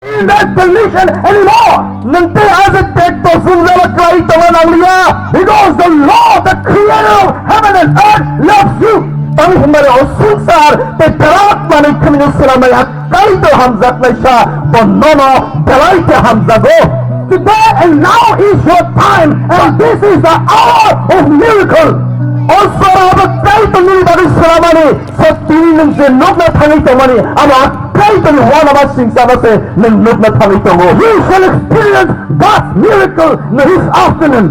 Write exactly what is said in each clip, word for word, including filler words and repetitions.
In that condition anymore. Nwng tei aje tekto chwngjaba kwlai tongna nangliya. Because the Lord, the creator of heaven and earth, loves you. Tamo hwnba o swngchar tei berat manwi khwnwi swnamnai a Kaitor hamjaknaisa bo nono belai khe hamjago. Today and now is your time, and this is the hour of miracle. O sora abo Kaitor nini bagwi swnamani. So tini nwng je nukna thangwi tongmani, abo a Kaitorni uanama singchano se nwng nukna thangwi tongo. You shall experience God's miracle this afternoon.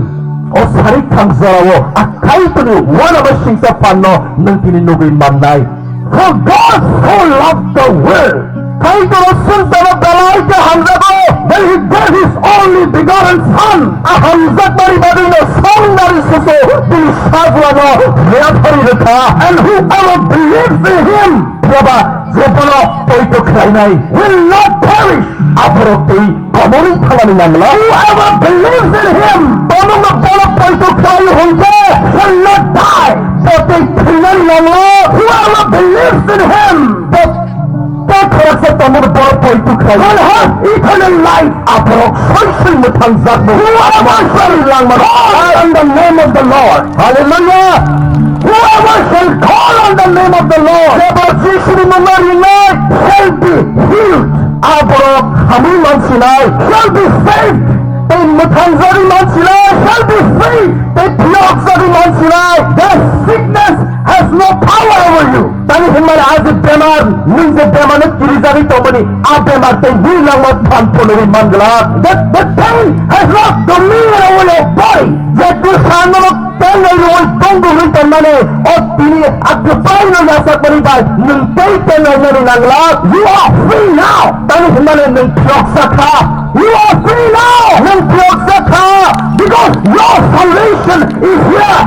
O sari thang jorao a Kaitorni uanama singcha phanno nwng tini nugwi mannai. For God so loved the world. Kaitor o singchano belai khe hamjago. That he gave his only begotten Son. A hamjakmani bagwino songnari susu bini sajlano yaphari rwkha. And whoever believes in him, Phiya ba je bono poito khlainai will not perish. Aphoro tei komorwi thanani nangla. Whoever believes in him, bono bono poito khlai hwnkhe shall not die. Bo tei thwinani nangla. Whoever believes in him, bo tei khoroksa tongo bono poito khlai will have eternal life. Aphoro soisoi mwthangjakbo. Whoever shall call on the name of the Lord. Hallelujah. Whoever shall call on the name of the Lord, jebo Jisuni mungno ringnai, shall be healed. A borok hamwi mansinai, shall be saved. Tei mwthangjagwi mansinai, shall be free. Tei phiyokjagwi mansinai. The sickness has no power over you. Tani hwnmani a je bemar, nwng je bemarno kirijagwi tongmani, a bemar tei bini langma phan phunugwi manglak. That the pain has no dominion over your body. Je bwsano tengai rwui tongdo hwnwi tonmani, o tini a kwplaino yachakmani bai nwng tei tengainani nanglak. You are free now. Tani hwnmani nwng phiyoksa kha. You are free now. Nwng phiyoksa kha. Because your salvation is here.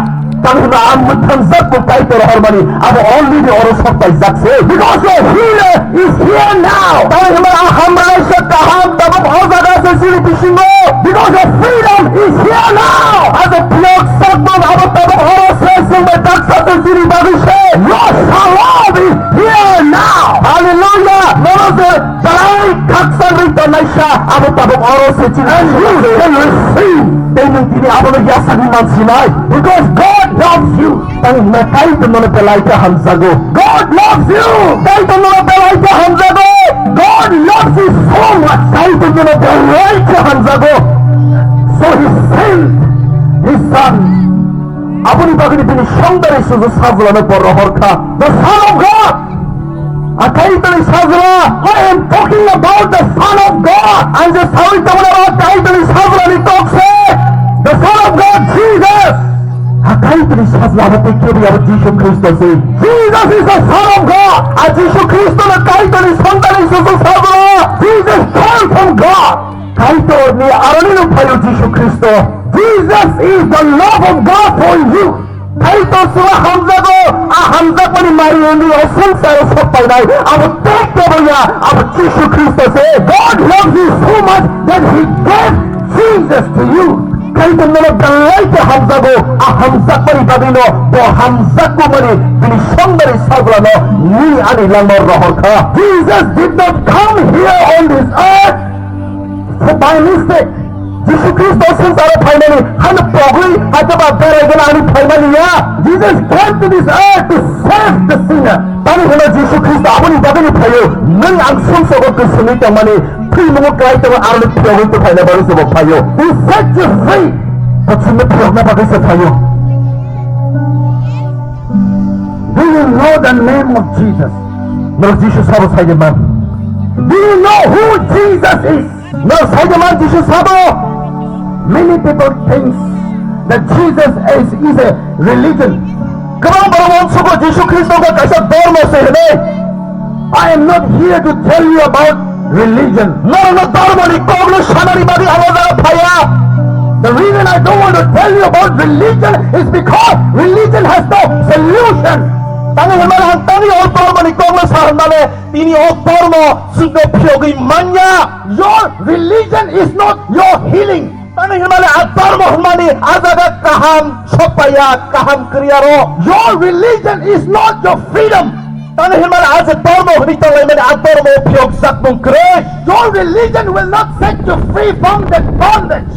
Tamo hwnba ang mwthangjakmung Kaitor hormani, abo already oro sok paijak se. Because your healer is here now. Tamo hwnba ang hamranaisa kaham tabuk o jaga se chini bisingo. Because your freedom is here now. Abo phiyok sakmung abo tabuk oro se chwng bai daksa se chini bagwi se. Your shalom is here now. Hallelujah. Nono se Belai khakchangwi tonnaisa abo tabuk oro se chini. And you can receive. Tei nwng tini abono yachakni mansinai. Because God loves you. Tamo hwnba Kaitor nono belai khe hamjago. God loves you. Kaitor nono belai khe hamjago. God loves you so much. Kaitor nono belai khe hamjago. So he sent his son. Aboni bagwi bini songdari suju sajlano bo rohor kha. The Son of God. A Kaitorni sajla, I am talking about the Son of God. Ang je sawi tongmani abo Kaitorni sajlani kok se. The Son of God, Jesus. A Kaitorni sajla abo tei kebo abo Jisu Khristo se. Jesus is the Son of God. A Jisu Khristo no Kaitorni songdari suju sajla. Jesus came from God. Kaitorni aroni no phaio Jisu Khristo. Jesus is the love of God for you. Kaitor chwla hamjago, a hamjakmani mari hwnwi o swngcharo sok painai, abo tei kebo ya, abo Jisu Khristo se. God loves you so much that he gave Jesus to you. Kaitor nono belai khe hamjago, a hamjakmani bagwino bo hamjakmani bini songdari sajlano nini ani langmao rohor kha. Jesus did not come here on this earth by mistake. Jisu Khristo swngcharo phaimani haino pogwi haikhe ba berai gwnangni phaimani ya. Jesus came to this earth to save the sinner. Tamo hwnba Jisu Khristo aboni bagwino phaio, nwng ang sumsogo kwswngwi tongmani, thwimungo kwlai tongmani, aroni phiyogwi tongphaina bagwi se bo phaio. To set you free. Bo chwngno phiyokna bagwi se phaio. Do you know the name of Jesus? Norok Jisu sabo saide man? Do you know who Jesus is? Norok saide man Jisu sabo? Many people think that Jesus is, is a religion. Kwbang borok uansugo Jisu Khristo khe kaisa dormo se hwnwi. I am not here to tell you about religion. Norokno dormoni kokno sanani bagwi ang o jaga phaiya. The reason I don't want to tell you about religion is because religion has no solution. Tamo hwnmani ang tangwi o dormoni kokno sa hwnmale tini o dormo chwngno phiyogwi manya. Your religion is not your healing. Tamo hwnmale a dormo hwnmani a jaga kaham sokpaiya, kaham kwrwiyaro. Your religion is not your freedom. Tamo hinmani a je dormo hwnwi tonglaimani a dormo phiyokjakmung kwrwi. Your religion will not set you free from that bondage.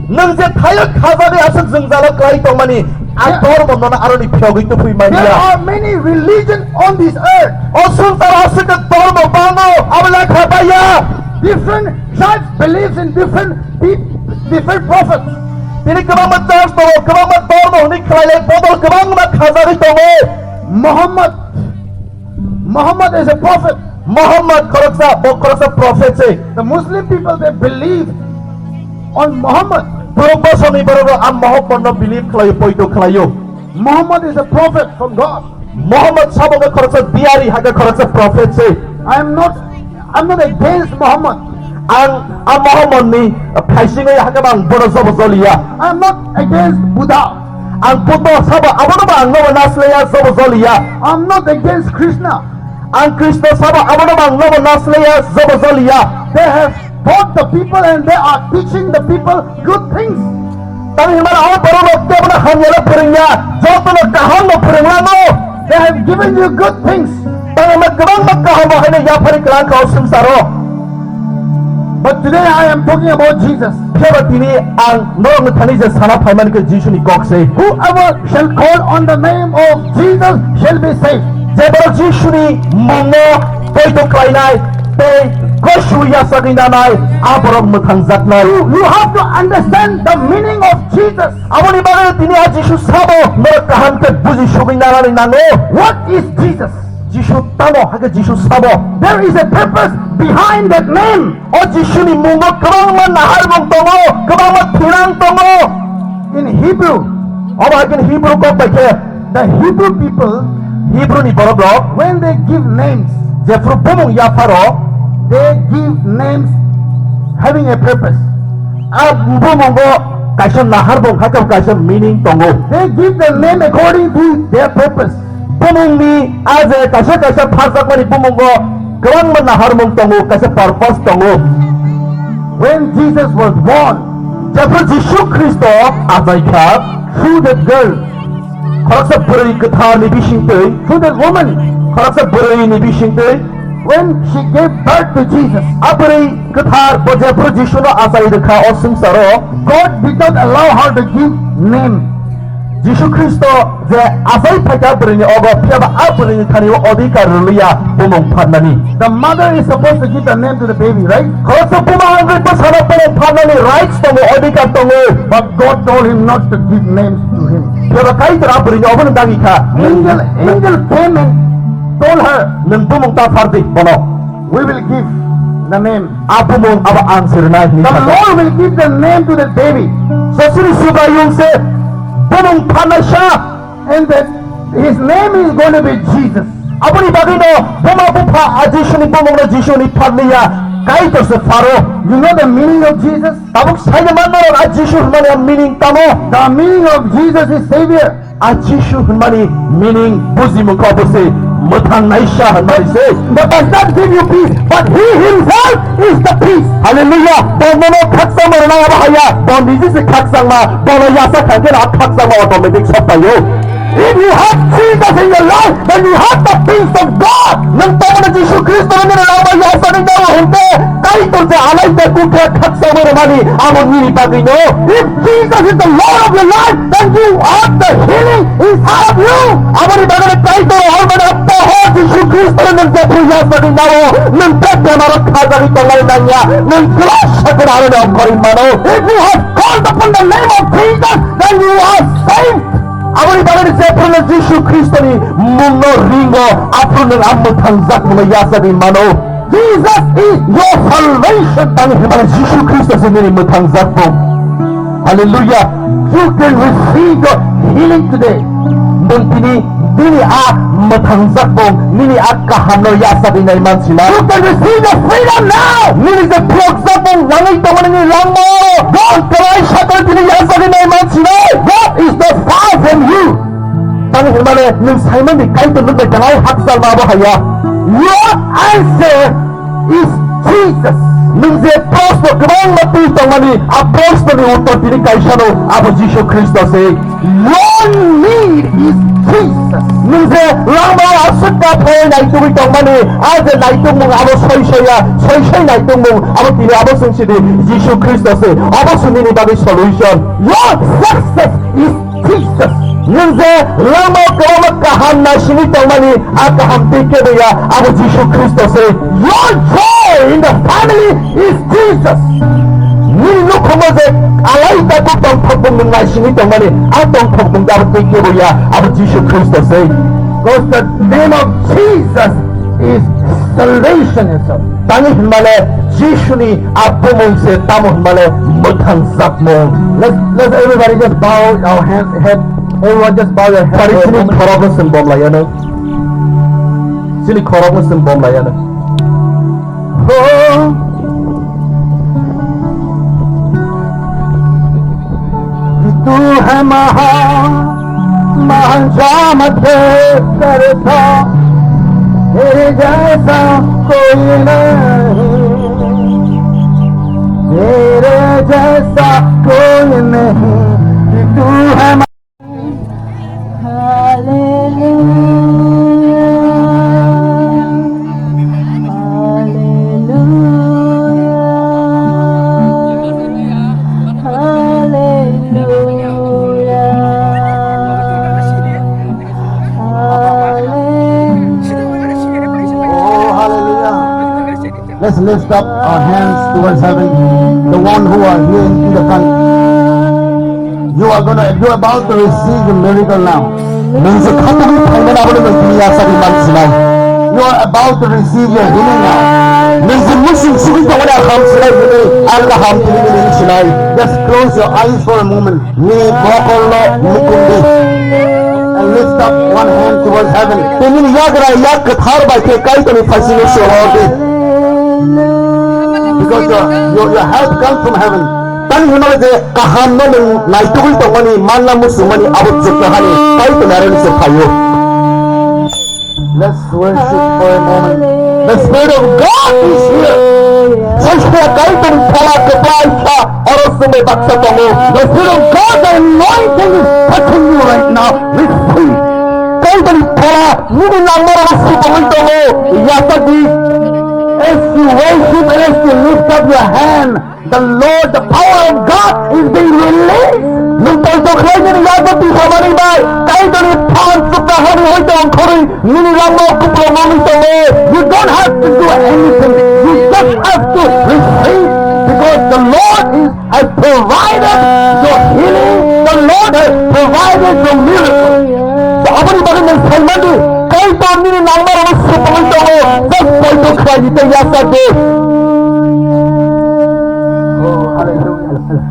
Nwng je thaio khajagwi aswk jwngjalo klai tongmani a Yeah. dormo nono aroni phiyogwi tuphwi There manya. are many religions on this earth. O swngcharo aswk dormo bango abo lekha baya. Different tribes believes in different peop-, different prophets. Tini kwbangma church tongo, kwbangma dormo hwnwi khlailai bodol kwbangma khajagwi tongo. Muhammad, Muhammad is a prophet. Muhammad khoroksa, bo khoroksa prophet se. The Muslim people, they believe on Muhammad. Borok bosongni borok rok a Muhammad no believe khlaio, poito khlaio. Muhammad is a prophet from God. Muhammad sabo khe khoroksa diari, hakhe khoroksa prophet se. I am not, I'm not against Muhammad. Ang a Muhammad ni phaisingwi hakhe ang bono jobo joliya. I am not against Buddha. Ang Buddha sabo abono ba ang nobo naslaya jobo joliya. I'm not against Krishna. Ang Krishna sabo abono ba ang nobo naslaya jobo joliya. They have taught the people and they are teaching the people good things. Tamo hinmani o borok rok kebono hamyano phwrwngya, jotono kahamno phwrwnglango. They have given you good things. Tamo hinmani kwbangma kaham rok haino yaphari kwlang kha o swngcharo. But today I am talking about Jesus. Phiya ba tini ang norokni thani je sana phaimani khe Jisuni kok se. Whoever shall call on the name of Jesus shall be saved. Je borok Jisuni mungno poito khlainai tei gosu yasagwi nanai, a borok mwthangjaknai. You, you have to understand the meaning of Jesus. Aboni bagwi tini a Jisu sabo norok kaham khe buji sugwi nanani nango. What is Jesus? Jisu tamo, hakhe Jisu sabo. There is a purpose behind that name. O Jisuni mungo kwbangma naharmung tongo, kwbangma thinang tongo. In Hebrew, obo hakhe Hebrew kok bai khe, the Hebrew people, Hebrew ni borok rok, when they give names, jephru bumung yapharo, they give names having a purpose. A bumungo kaisa naharmung, hakhe kaisa meaning tongo. They give the name according to their purpose. Bumungni a je kaisa kaisa pharjakmani bumungo kwbangma naharmung tongo, kaisa purpose tongo. When Jesus was born, jephru Jisu Khristo achai kha, through that girl, khoroksa bwrwi kwtharni bisingtwi, through that woman, khoroksa bwrwini bisingtwi, when she gave birth to Jesus, a bwrwi kwthar bo jephru Jisuno achai rwkha o swngcharo, God did not allow her to give name. Jisu Khristo je achai phaikha bwrwini ogo, phiyaba a bwrwini thani o odhikar rwliya bumung pharnani. The mother is supposed to give the name to the baby, right? Khoroksa buma wngwi bwsano bumung pharnani rights tongo, odhikar tongo. But God told him not to give names to him. Phiyaba Kaitor a bwrwini obono dagi kha. Angel, angel came and told her, nwng bumung ta phardi bono. We will give the name. A bumung abo ang se rwnai hwnwi The sakha. Lord will give the name to the baby. Sosini Subraiyung se bumung pharnai sa. And that his name is going to be Jesus. Aboni bagwino buma bupha a Jisuni bumungno Jisuni pharliya, Kaitor se pharo. You know the meaning of Jesus? Tabuk saino man norok a Jisu hwnmani a meaning tamo? The meaning of Jesus is Savior. A Jisu hwnmani meaning bujimung kha obo se mwthang naisa hwnmani se. But does not give you peace, but he himself is the peace. Hallelujah. Bo nono khakchangma rwna abo haya. Bo niji se khakchangma. Bono yasa kha khe a khakchangma automatic sok phaio. If you have Jesus in your life, then you have the peace of God. Nwng tamo Jisu Khristo ni rwna abo yasa ni dawa hwnte, Kaitor je alai te kukha khakchangma rwmani abo nini bagwi no. If Jesus is the Lord of your life, then you have the healing inside of you. Aboni bagwi Kaitor hwnmani a pohor Jisu Khristo nwng jephru yasagwi nao, nwng bek bemaro khajagwi tongnai nangya, nwng glass sakhe aro no okhorwi mano. If you have called upon the name of Jesus, then you are saved. Aboni bagwi jephru nwng Jisu Khristoni mungno ringo, aphuru nwng a mwthangjak mungno yasagwi mano. Jesus is your salvation. Tamo hinmani Jisu Khristo se nini mwthangjak bung. Hallelujah. You can receive your healing today. Nwng tini nini a mwthangjak bung, nini a kahamno yasagwi nai mansinai. You can receive your freedom now. Nini je phiyokjak bung nangwi tongmani nini langmao. God Christ sakno tini yasagwi nai mansinai. God is not far from you. Tamo hinmani nwng saimani Kaitor nwng bai tanai hakchalma abo haya. Your answer is Jesus. Nwng je proshno kwbangma twi tongmani, a proshnoni uttor tini kaisano, abo Jisu Khristo se. Your need is Jesus. Nwng je langmao aswk kha phai naitugwi tongmani, a je naitukmung abo soi soiya, soi soi naitukmung abo tini abo chwng sidi Jisu Khristo se, abo se nini bagwi solution. Your success is Jesus. Nwng je langmao kwbangma kaham naisingwi tongmani, a kaham tei keboya, abo Jisu Khristo se. Your joy in the family is Jesus. Nini nukhumo je alai takhuk tongthokbung nwng naisingwi tongmani, a tongthokbung abo tei keboya, abo Jisu Khristo se. Because the name of Jesus is salvation itself. Tani hinmale Jisuni a bumung se tamo hinmale mwthang jakmung. Let's, let's everybody just bow our head, head. Everyone just bow your head Pari for a chini moment. Khorokno chwng bomlaiya no. Chini khorokno chwng bomlaiya no. Oh, तू है महान, महान जामत करता, तेरे जैसा कोई नहीं, तेरे जैसा कोई नहीं, तू है Hallelujah. Hallelujah. Hallelujah. Hallelujah. Oh, hallelujah. Let's lift up our hands towards heaven. The one who are here in the front. You are gonna, you are about to receive the miracle now. Nwng je khatungwi phaimani abono nwng tini yachakni mansinai. You are about to receive your healing now. Nwng je muchung sugwi tongmani a hamsinai hwnwi, ang kaham tini nwng sinai. Just close your eyes for a moment. Nini bokorno mukumdi. And lift up one hand towards heaven. Tei nini yagra yak kwthar bai khe Kaitorni phaisingno sorondi. Because your, your, your help comes from heaven. Tani hwnmale je kahamno nwng naitugwi tongmani, manna muchungmani abo chuknohani Kaitorni aroni se phaio. Let's worship for a moment. The Spirit of God is here. Saichaya Kaitorni phola kwplai kha oro chumui baksa tongo. The Spirit of God, the anointing is touching you right now. Receive. Kaitorni phola nini nangmarokno supungwi tongo. Yachakdi. As you worship and as you lift up your hand, the Lord, the power of God is being released. Nwng poito khlainani yago tisa manwi bai, Kaitorni phan chuknohani hoite ongkhorwi nini langmao kupulung wngwi tongo. You don't have to do anything. You just have to receive because the Lord is, has provided your healing. The Lord has provided your miracle. Aboni bagwi nwng saimandi, Kaitor nini nangmarokno supungwi tongo. Just poito khlaidi tei yachakdi. Oh, hallelujah.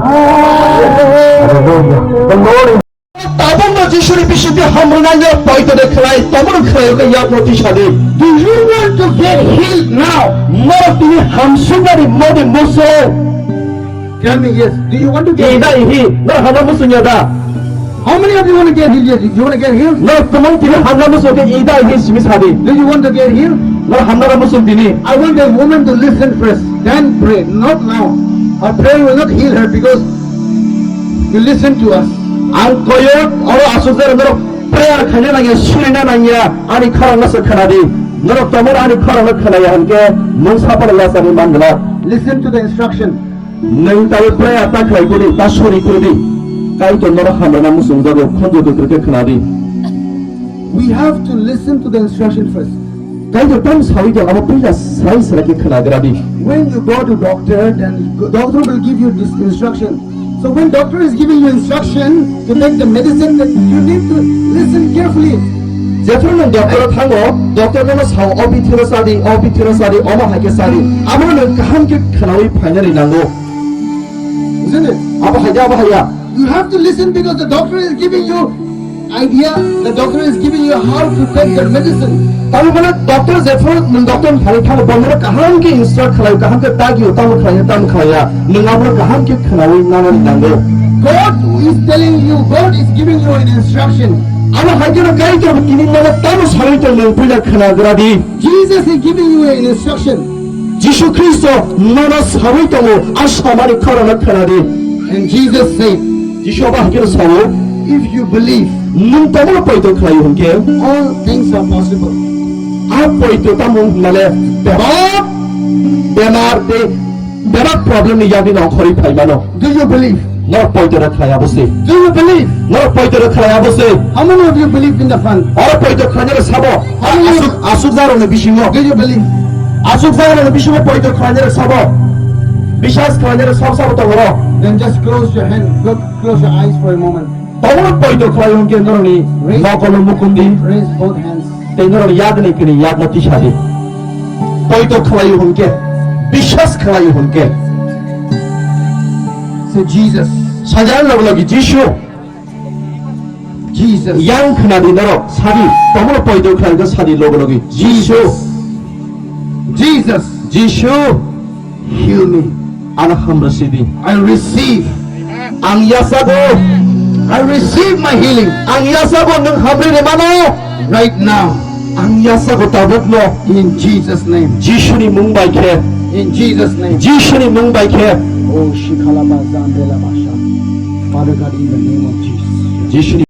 Hallelujah. The Lord is Tabukno Jisuni bisingtwi hamrwnai no poito de khlai, tabukno khlai khe yakno tisadi. Do you want to get healed now? Norok tini hamsuknani modi muso. Tell me yes. Do you want to get Ida ihi, no hama musunya da. How many of you want to get healed? Yes, you want to get healed? No, tumung tini hamna muso ke ida ihi simi sadi. Do you want to get healed? No hamna muso tini. I want a woman to listen first, then pray. Not now. Our prayer will not heal her because you listen to us. Ang koyo oro asuk jera norok prayer khaina nangya, surina nangya, ani khorang no se khanadi. Norok tomor ani khorang no khanaya hwnkhe mung sapala yasani manglak. Listen to the instruction. Nwng tawi prayer ta khlai kudi, ta suri kudi. Kaitor norok hamrana muchungjago, khonjo dukur khe khnadi. We have to listen to the instruction first. Kaitor tam sawi tong, abo puila sai sara khe khnagradi. When you go to doctor, then go- doctor will give you this instruction. So when doctor is giving you instruction to take the medicine, that you need to listen carefully. Jephru nwng doctor o thango, doctor nono sao, "O bithiro sadi, o bithiro sadi, omo hai khe sadi." Amo nwng kaham khe khnawi phainani nango. Isn't it? Abo hai ya, abo hai ya. You have to listen because the doctor is giving you idea, the doctor is giving you how to take the medicine. Tamo mane doctor jephru nwng doctor ni thani thani bo nono kaham khe instruct khlai, kaham khe tagio, tamo khlai, tamo khlai ya. Nwng abo kaham khe khnawi nanani nango. God is telling you, God is giving you an instruction. Abo hai kheno Kaitor tini nono tamo sawi tong nwng puila khnagradi. Jesus is giving you an instruction. Jisu Khristo nono sawi tongo, a samani khorokno khwnadi. And Jesus said, Jisu abo hai kheno sao, "If you believe, nwng tomono poito khlai hwnkhe, all things are possible." A poito tamo hwnmale bebak bemar tei bebak problem ni yagni nongkhorwi phaimano. Do you believe? Norok poito rok khlai abo se. Do you believe? Norok poito rok khlai abo se. How many of you believe in the front? Oro poito khlainai rok sabo. How many? Asuk, asuk jarokni bisingo. Do you believe? Asuk jarokni bisingo poito khlainai rok sabo. Biswas khlainai rok sabo sabo tongo oro. Then just close your hand. Look, close your eyes for a moment. Tongo poito khlai hwnkhe norokni, raise, nokolo mukundi. Raise both hands. Tei norok yagni kini yagno tisadi. Poito khlai hwnkhe, biswas khlai hwnkhe. Say, "Jesus." Sajak logi logi, "Jisu." Jesus. Yang khnadi norok, sadi, tomono poito khlai hwnkhe sadi logi logi, "Jisu." Jesus. Jisu. Heal me. Ano hamrwsidi. I receive. Ang yachago. I receive my healing. Ang yachago nwng hamri rwmano. Right now. Ang yachago tabukno. In Jesus' name. Jisuni mung bai khe. In Jesus' name. Jisuni mung bai khe. Oh, shikhalaba zandela basha. Father God, in the name of Jesus. Jisuni